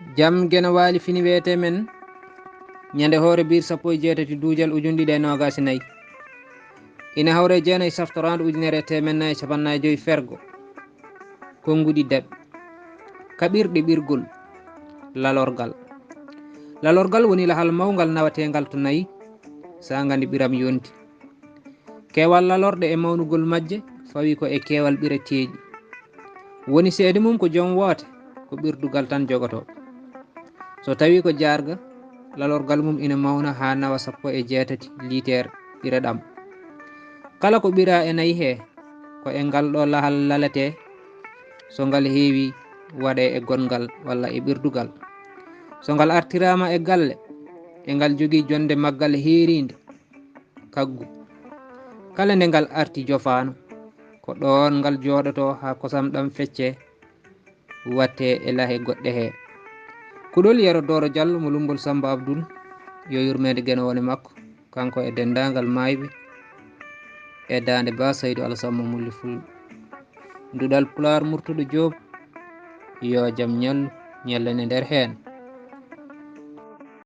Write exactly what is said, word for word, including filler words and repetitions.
Jam Geno Waali fini wiyetee men ñande hoore biir sappo e jeetati duujal ujunɗiɗi e noogaas e nayi. Ina hawre jeenayi saftoraandu ujunere e teemen nayi e capannaayi joyi fergo. Konnguɗi daɓɓi. Kaɓirɗe ɓirgol. Lalorgal. Lalorgal woni lahal mawngal nawateengal to nayi, saanga nde ɓiram yonti. Keewal lalorɗe e mawnugol majje fawi ko e keewal ɓirateeji. Woni seede mum ko joom woote, ko ɓirdugal tan jogotoo. So tawii ko jaarga, lalorgal mum ina mawna haa nawa sappo e jeetati liiteer ɓireɗam. Kala ko ɓiraa e nayi hee, ko e ngal ɗoo lahal laletee, so ngal heewii waɗee e gonngal walla e ɓirdugal. So ngal artiraama e galle, e ngal jogii jonnde maggal heeriinde, kaggu. Kala nde ngal arti jofaano, ko ɗoon ngal jooɗotoo haa kosam ɗam feccee, wattee e lahe goɗɗe hee. Kuɗol Yero Dooro Jallo mo Lummbol Sammba Abdul, yo yurmeende Geno wone makko, kanko e denndaangal maayɓe e Daande Ba Saydu Alasamma Mulli Fulɓe. Duɗal Pulaar Murtuɗo Joob, yo jam ñallu, ñallane nder heen.